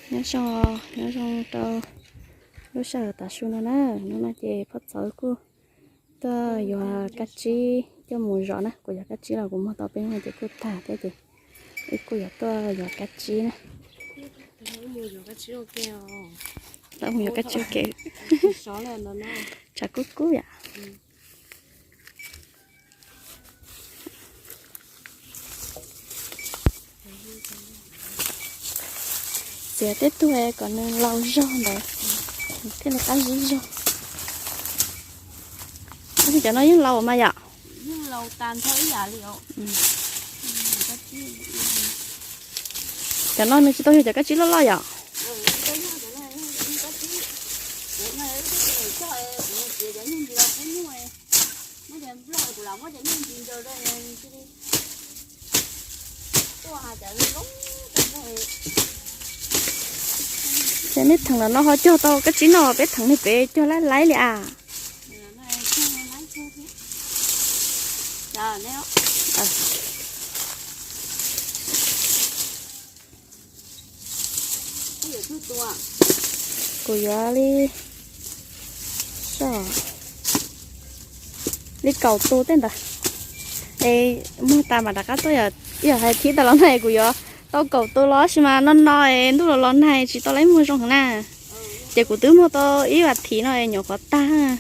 Nyob zoo, nyob zoo rau lub sij hawm tav su no na. Hnub no ces phob txawv kuj tuaj yuav kab tsib coj mus zom na. Kuv yuav kab tsib los kuv muag tau peb hnub no ces kuj tag thiab ces wb kuj yuav tuaj yuav kab tsib na. Mus yuav kab tsib ua ke. Tshav kub kub yam. Txiav tej tug kom nws laus zog ntawd thiaj li qab zib zog. Cov no yeej laus mas yom? Cov no nws tsis tau yog cov kab tsib loj loj yom? Ces nej theem los no ho cog tau kab tsib no, peb theem nej pem cog laib laib li as. Kuv yuav li, li kaum tus tej ntawd. Es muag tas mas rov qab tuaj, yog hais thib tas los no es kuv yuav tau kaum tus los sis mas no no es ntuj los los nag tsis tau lab muag zoo heev na. Ces kuv twb muag tau ib vas thiv no es nyuam qhuav tag.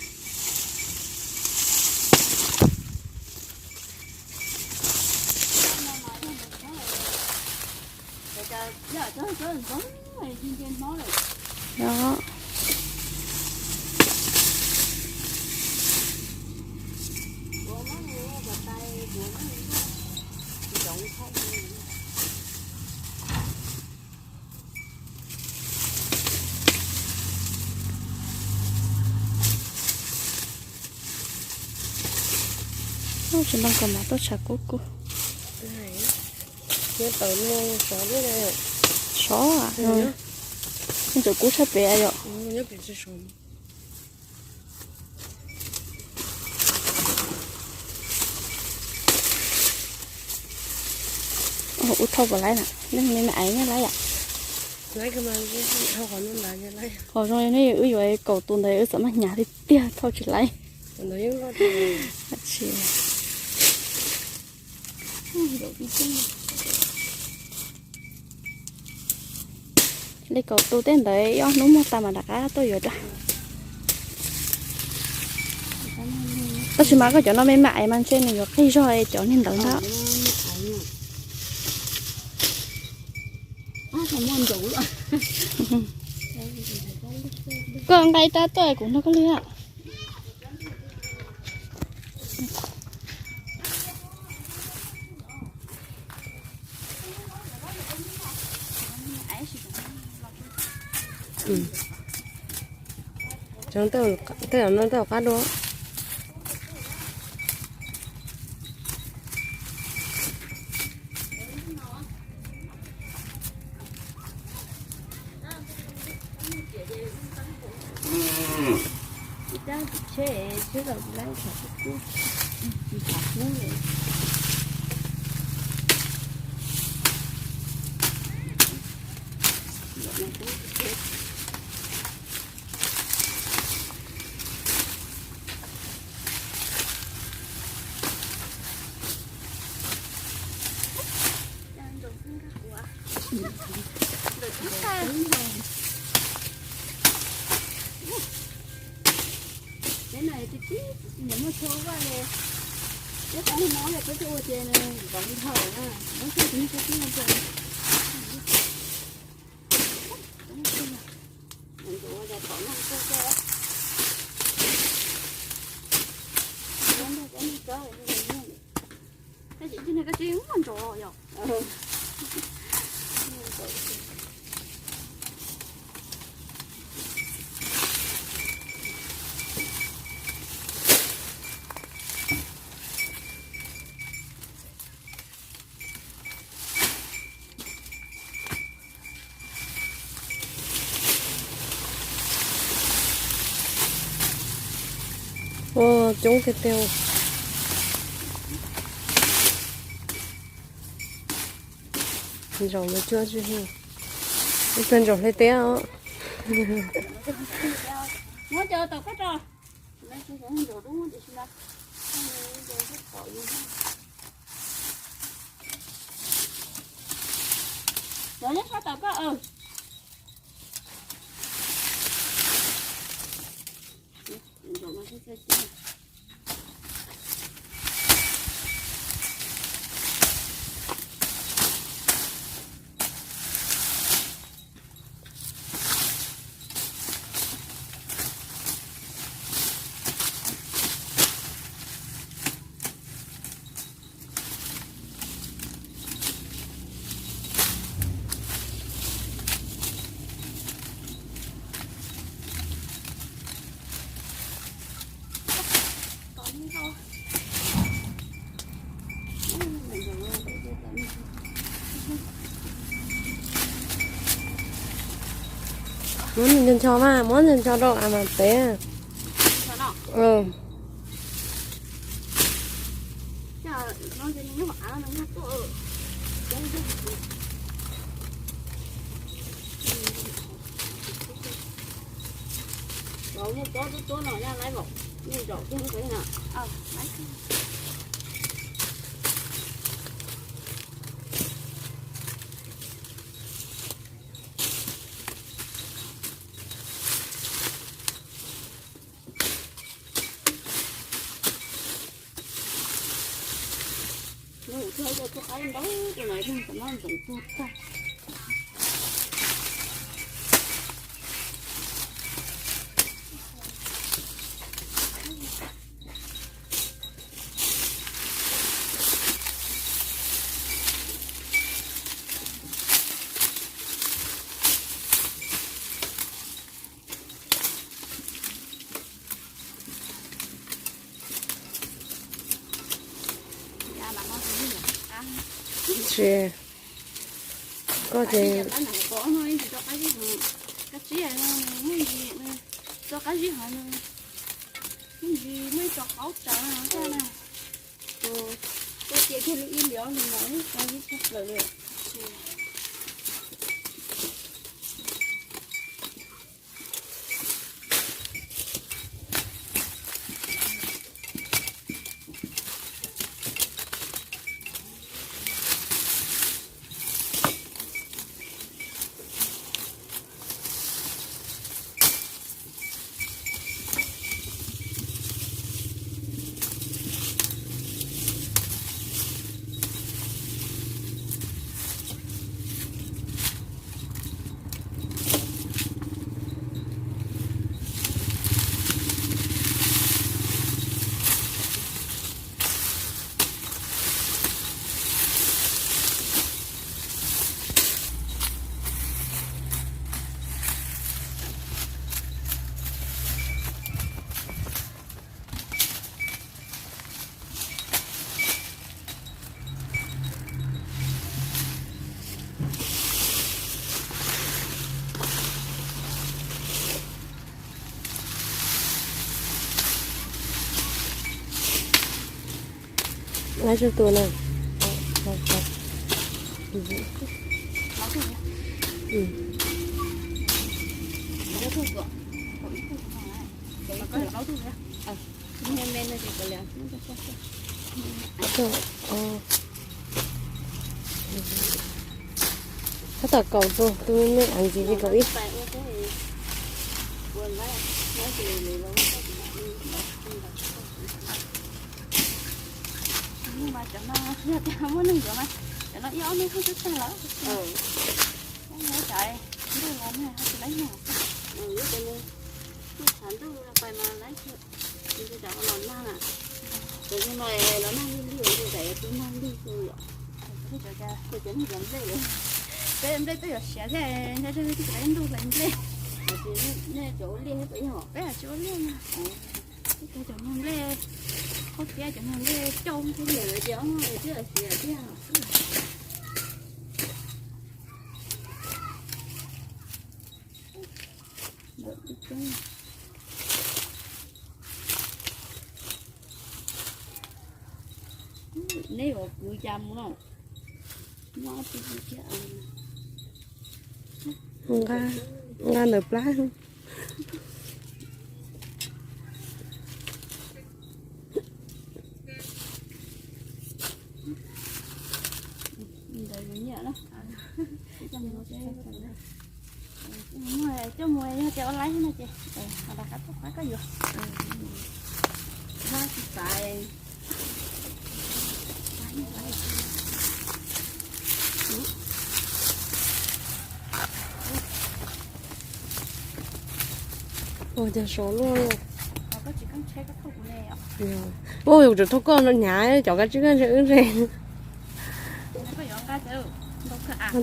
Tsis npaj kom mas tuaj tshav kub kub. Sov, tseem kub tshaj pem yom. Ub, thauj puas laib na, leej me me aiv nyob laib yom. Qhov zoo nej wb yuav kaum tus ntawd wb txam maj hnyav tiag tiag thauj tsis laib. Li kaum tus tej ntawd ib ob hnub muag tas mas rov qab tuaj yuav dua. Tab sis mas koj cov no me me aiv mas ntshe nws yuav qig zog cov niag ntawd ntag. Koj nqa ib rab tuaj kuv nrog koj lwm. Tej no tej hauv qab dua. Ua coob tiag tiag. Zaum mas cuab tsis hwj. Tag ntsaum hle tiab os. Muab ncho ncho mas, muab ncho ncho rau mas peb. Koj ces Laib tsawg tus na? Tab tom kaum tus, tus me me av ntxiv li kaum ib. Muaj neeg yuav mas cov no ib ob mev khaub twb tag lawm. Ntuj los nag ho tsis laib nag. Peb nplej twb yuav siav thiab, nco tsis tau ib ntuj hlais nplej. Peb tsis ua liaj na. Cov nyuag nplej, khaub tiab cov nyuag nplej cauj thiab. Neb ua kwv cas mus no? Muaj ob tug thiab. Nqa, nqa ntawm plab. Coj mus yog tias ua laib no ces, qab tuaj qab koj yuav. Ua cas sov luaj. Ua, kuv tseem thauj koj no hnyav cov kab tsib koj ntshe wb ntshe.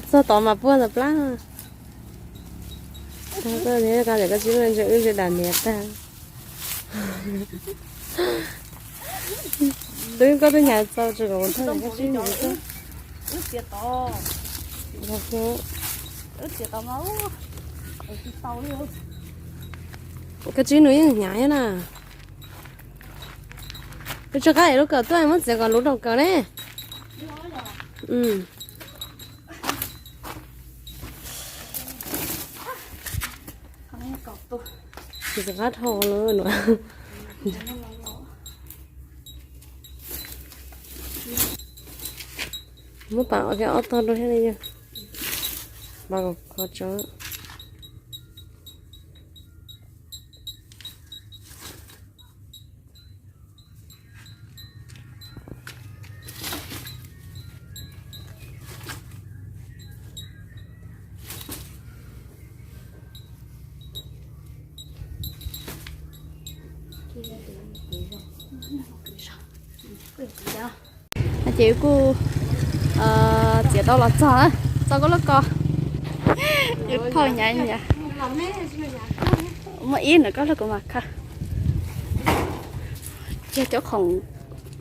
Txog tod mas puag ntawm plab. Tag koj ntshe kab tsib koj ntshe wb ntshe dam niam tag. Twb koj twb hnyav txaus tsis kom thauj kab tsib nws. Kab tsib nws yeej hnyav thiab na. Wb tsw qab es lub kawm tuaj muab txiav kom luv rau kawm ne. Txiav qab dhau lawm no. Muab pam ob tog rau thiab ne yog. Pam kom khov tso. Ces kuj txiav tau los txog na, txog koj lub ko. Yuav phauj hnyav hnyav. Muaj ib nram koj lub kuv mam kha. Ces cov khoom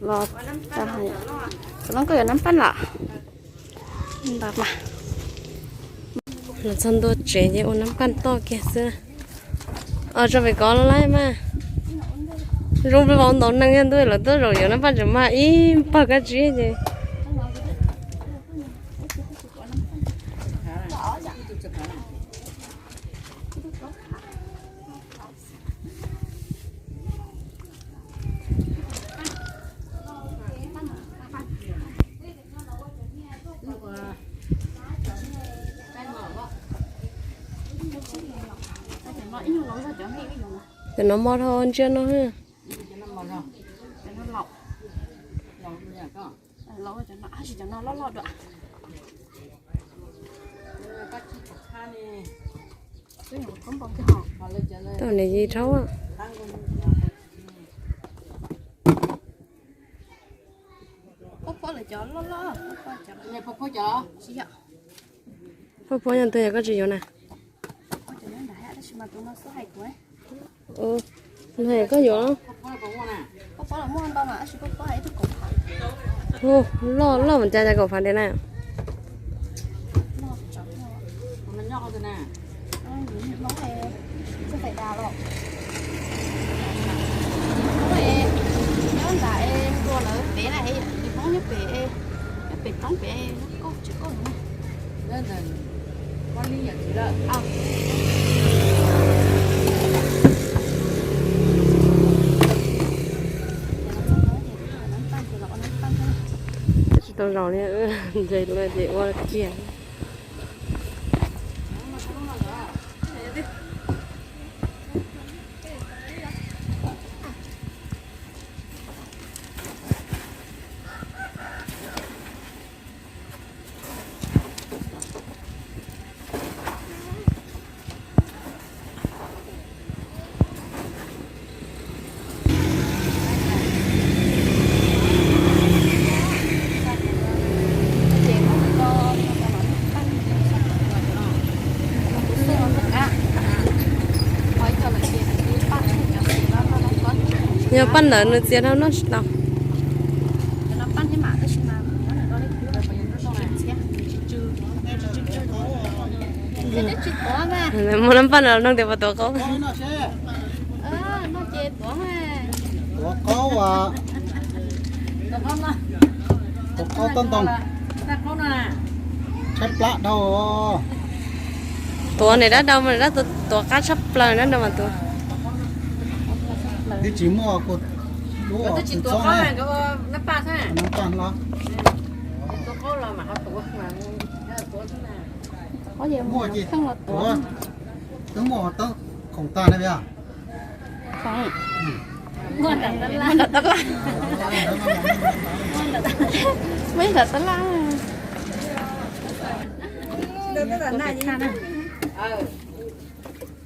los, no koj yuav nab paj los? Ntawd mas los txog ntua tsev ces ua nab paj toj kiag xwb. Os, tso pem kov los laib mas. Zoo peb vauv ntaus neeg yog ntuj lawv tuaj zaum yuav nab paj tseem mag ib pawg kab tsib ces. Cov no mos dhau ntsiab no. Tau niam yis rhaub. Phob phob yog twg yog koj tsis yuav na? Nws koj yuav. Loj loj mas cas cas kaum phav ntev na. Nyob nram ntua lawv pem na, Hmoob nyob pem, nyob pem roob pem, kauj tsis kauj. Tsis tau zaum li, ntshe lawv ces ua kiag. Yog paj ntawd nws txiav dhau noj tsis tau. Muaj nab paj no nug tias puas tuav qaub. Tuav qaub, tuav qaub toj ntoo, tshaib plab dhau. Tuav niam dab rau mas dab tuav qab tshaj plaws, dab rau mas tuav. Twb tsis muaj, twb tsis tuav qab, nab paj xwb. Muaj ces tuav, twb muaj teeb khoom tag na. Muaj nram tab laj. Muaj nram tab laj.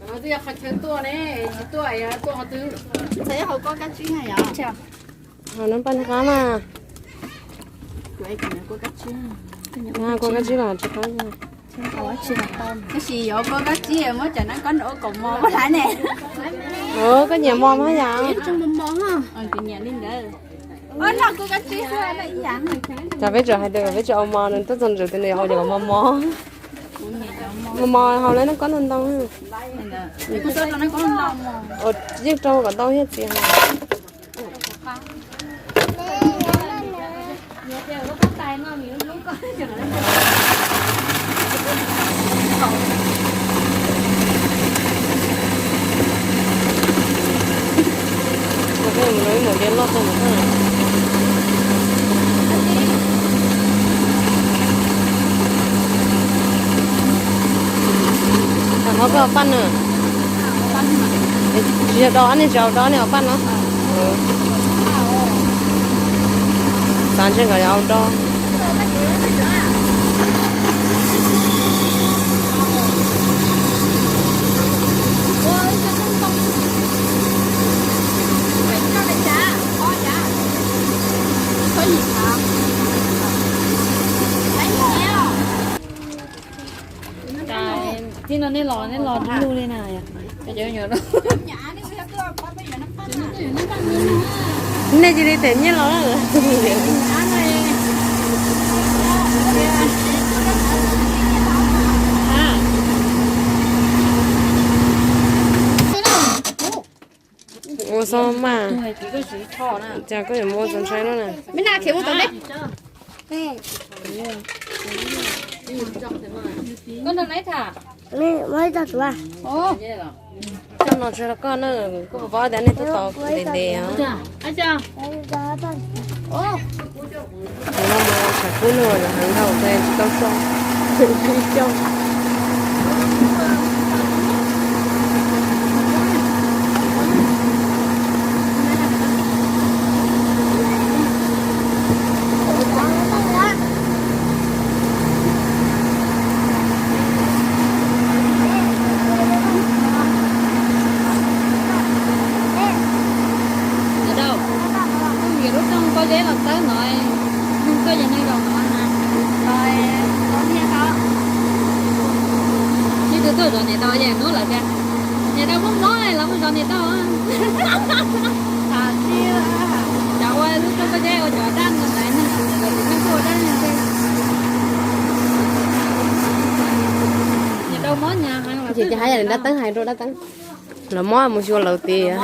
Twb yog qhov chaw tuaj ne, tsis tuaj tuaj qhov twg. Txawm yog hauv koj kab tsib na yom. Hauv nab paj qab mas. Koj kab tsib los tsis qab. Tab sis yuav koj kab tsib muab cov nab kob nrog ua kaum mos ua hlav ne. Koj nyiam mos mas yom. Nyiam li ntawd. Cas peb tseem hais tias peb tsis ua mos, nws tuaj txog ntawm tus nws ua cov mos mos. Mos mos haus lawv nab kob ntau ntau. Yeej rau kom tau thiab txiv. Tam no koj ua paj na. Tsis yog do, nej tsis ua do, nej ua paj no. Xav ntshe nkawd yuav ua do. Txij no nej los, nej los dub lug li na. Nej cia li them nyiaj los na. Ua xov mas, cas koj yuav mus ua xov ntshai no na? Coj no tso rau koj na, koj puas paub tias nej tuaj tau ntev ntev os. Tus no mas tshav kub no lawm heev dhau, tsis tau so. Ib co. Nyiam rau, koj mus yuav lub rooj pob zeb los txawb no, koj yeej neeg zaum no na. Ib tug tuaj zov niam tau yeej hnub lawm tias, niam tau muab mob los mus zov niam tau. Cov ua lub rooj pob zeb ua cov dab no ntawd, niam tau mob hnyav heev. Ces hais yam li dab teeb hais rau dab teeb, lawv mob mus xyuas lawv tias,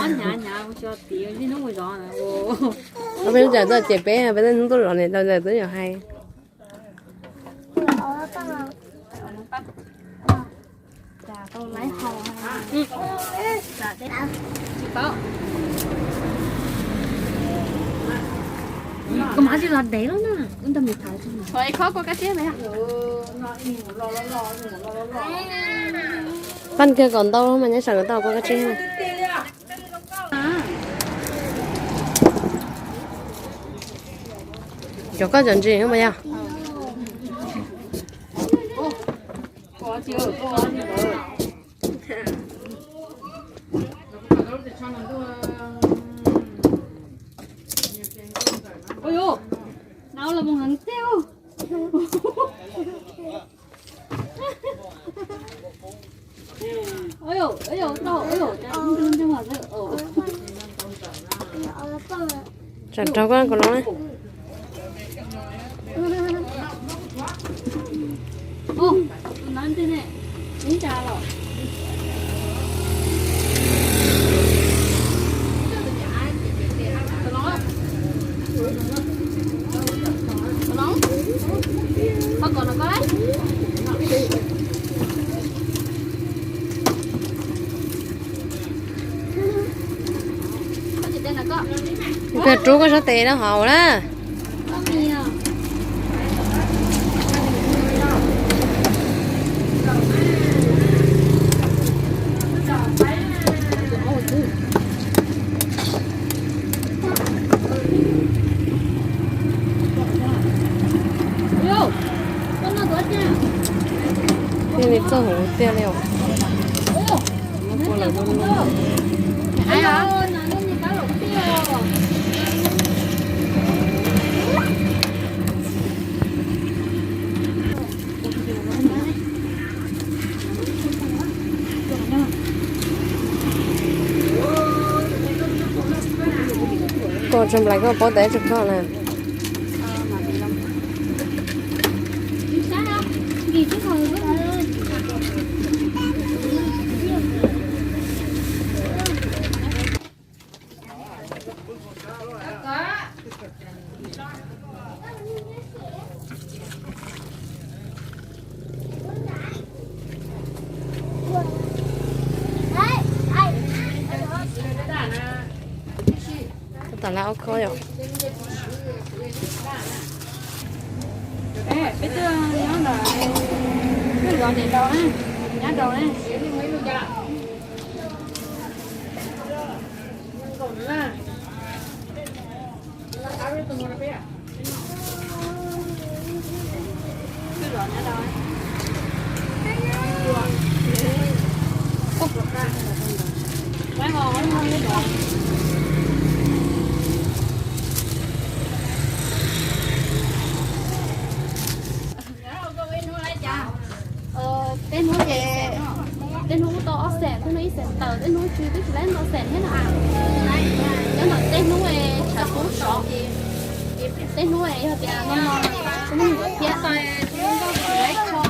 peb lub txawm txoj ces peb peb hnub tuaj zov niam tau txawm twb yog hais. Koj mas tsis los dev lawm na. Paj kiag kom ntau mas nyob sawv kom tau kua kab tsib. Cov koj cov ntsis mas yog. Ua los mus heev tiag. Tsam rau koj kom no. Koj rub koj sab tes rau hauv na. Thiaj li txawj hauv tiag li os. Koj tso nplaim koj paub tes tso koj na. Tab tom lawv ob khob yom. Peb twb nyob no, twb zov tes rau na, nyob rau na. Tej hnub ces, tej hnub kuj tau ob xees, tej hnub ib xees tawm, tej hnub tsis, twb tsis laib ntau xees thiab no. Nyob ntawm tej hnub tshav kub sov, tej hnub yog tias no no kuj muaj ntau thiab.